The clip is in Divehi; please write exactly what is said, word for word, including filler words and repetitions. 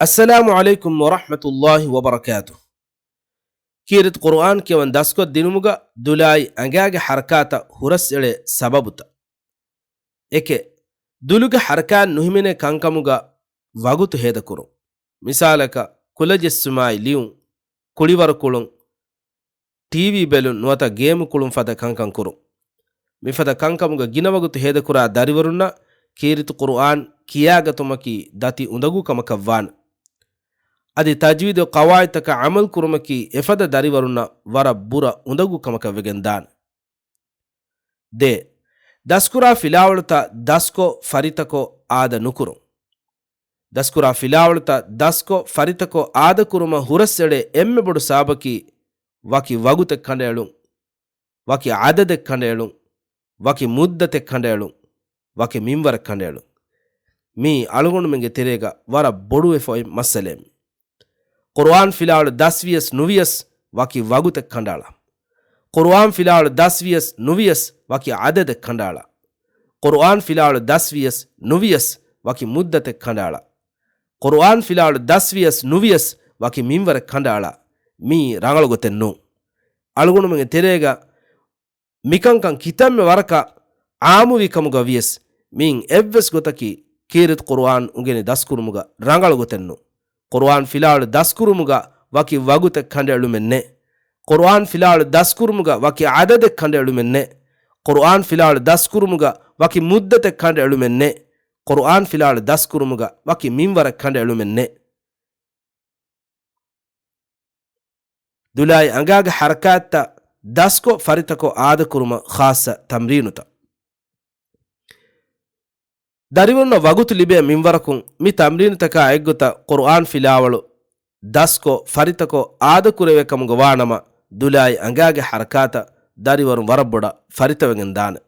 އައްސަލާމު ޢަލައިކުމް ވަރަޙްމަތުﷲި ވަބަރަކާތު. ކީރިތި ޤުރުއާން ކިޔަވަން ދަސްކޮށްދިނުމުގަ ދުލާއި އަނގާގެ ޙަރަކާތަށް ހުރަސްއެޅޭ ސަބަބުތައް. އެކެއް، ދުލުގެ ޙަރަކާތް ނުހިމެނޭ ކަންކަމުގަ ވަގުތު ހޭދަކުރުން. މިސާލަކަށް، ކުލަޖެއްސުމާއި ލިޔުން، ކުޅިވަރު ކުޅުން، ޓީވީ ބެލުން ނުވަތަ ގޭމު ކުޅުން ފަދަ ކަންކަން ކުރުން. މިފަދަ ކަންކަމުގަ ގިނަ ވަގުތު ހޭދަކުރާ ދަރިވަރުންނަށް ކީރިތި ޤުރުއާން ކިޔާގަތުމަކީ ދަތި އުނދަގޫ ކަމަކަށް ވާނެ. އަދި ތަޖްވީދު ޤަވާޢިދުތަކަށް ޢަމަލު ކުރުމަކީ އެފަދަ ދަރިވަރުންނަށް ވަރަށް ބުރަ އުނދަގޫ ކަމަކަށް ވެގެން ދާނެ. ދޭ، ދަސްކުރާ ފިލާވަޅުތައް ދަސްކޮށް ފަރިތަކޮށް އާދަ ނުކުރުން. ދަސްކުރާ ފިލާވަޅުތައް ދަސްކޮށް ފަރިތަކޮށް އާދަކުރުމަށް ހުރަސްއެޅޭ އެންމެ ބޮޑު ސަބަބަކީ ވަކި ވަގުތެއް ކަނޑައެޅުން، ވަކި ޢަދަދެއް ކަނޑައެޅުން، ވަކި މުއްދަތެއް ކަނޑައެޅުން، ވަކި މިންވަރެއް ކަނޑައެޅުން. މީ އަޅުގަނޑުމެންގެ ތެރޭގަ ވަރަށް ބޮޑުވެފަ އޮތް މައްސަލައެއް. ޤުރުއާން ފިލާވަޅު ދަސްވިޔަސް ނުވިޔަސް ވަކި ވަގުތެއް ކަނޑައަޅާ. ޤުރުއާން ފިލާވަޅު ދަސްވިޔަސް ނުވިޔަސް ވަކި ޢަދަދެއް ކަނޑައަޅާ. ޤުރުއާން ފިލާވަޅު ދަސްވިޔަސް ނުވިޔަސް ވަކި މުއްދަތެއް ކަނޑައަޅާ. ޤުރުއާން ފިލާވަޅު ދަސްވިޔަސް ނުވިޔަސް ވަކި މިންވަރެއް ކަނޑައަޅާ. މީ ރަނގަޅު ގޮތެއް ނޫން. އަޅުގަނޑުމެންގެ ތެރޭގަ މިކަންކަން ކިތަންމެ ވަރަކަށް ޢާއްމުވި ކަމުގަ ވިޔަސް، މިއިން އެއްވެސް ގޮތަކީ ކީރިތި ޤުރުއާން އުނގެނި ދަސްކުރުމުގަ ރަނގަޅު ގޮތެއް ނޫން. ޤުރުއާން ފިލާވަޅު ދަސްކުރުމުގަ ވަކި ވަގުތެއް ކަނޑައެޅުމެއް ނެތް. ޤުރުއާން ފިލާވަޅު ދަސްކުރުމުގަ ވަކި ޢަދަދެއް ކަނޑައެޅުމެއް ނެތް. ޤުރުއާން ފިލާވަޅު ދަސްކުރުމުގަ ވަކި މުއްދަތެއް ކަނޑައެޅުމެއް ނެތް. ޤުރުއާން ފިލާވަޅު ދަސްކުރުމުގަ ވަކި މިންވަރެއް ކަނޑައެޅުމެއް ނެތް. ދުލާއި އަނގާގެ ޙަރަކާތްތައް ދަސްކޮށް ފަރިތަކޮށް އާދަކުރުމަށް ޚާއްޞަ ތަމްރީނުތައް. ދަރިވަރުންނަށް ވަގުތު ލިބޭ މިންވަރަކުން މި ތަމްރީނުތަކާ އެއްގޮތަށް ޤުރުއާން ފިލާވަޅު ދަސްކޮށް ފަރިތަކޮށް އާދަކުރެވޭ ކަމުގަ ވާނަމަ، ދުލާއި އަނގާގެ ޙަރަކާތަށް ދަރިވަރުން ވަރަށް ބޮޑަށް ފަރިތަވެގެން ދާނެ.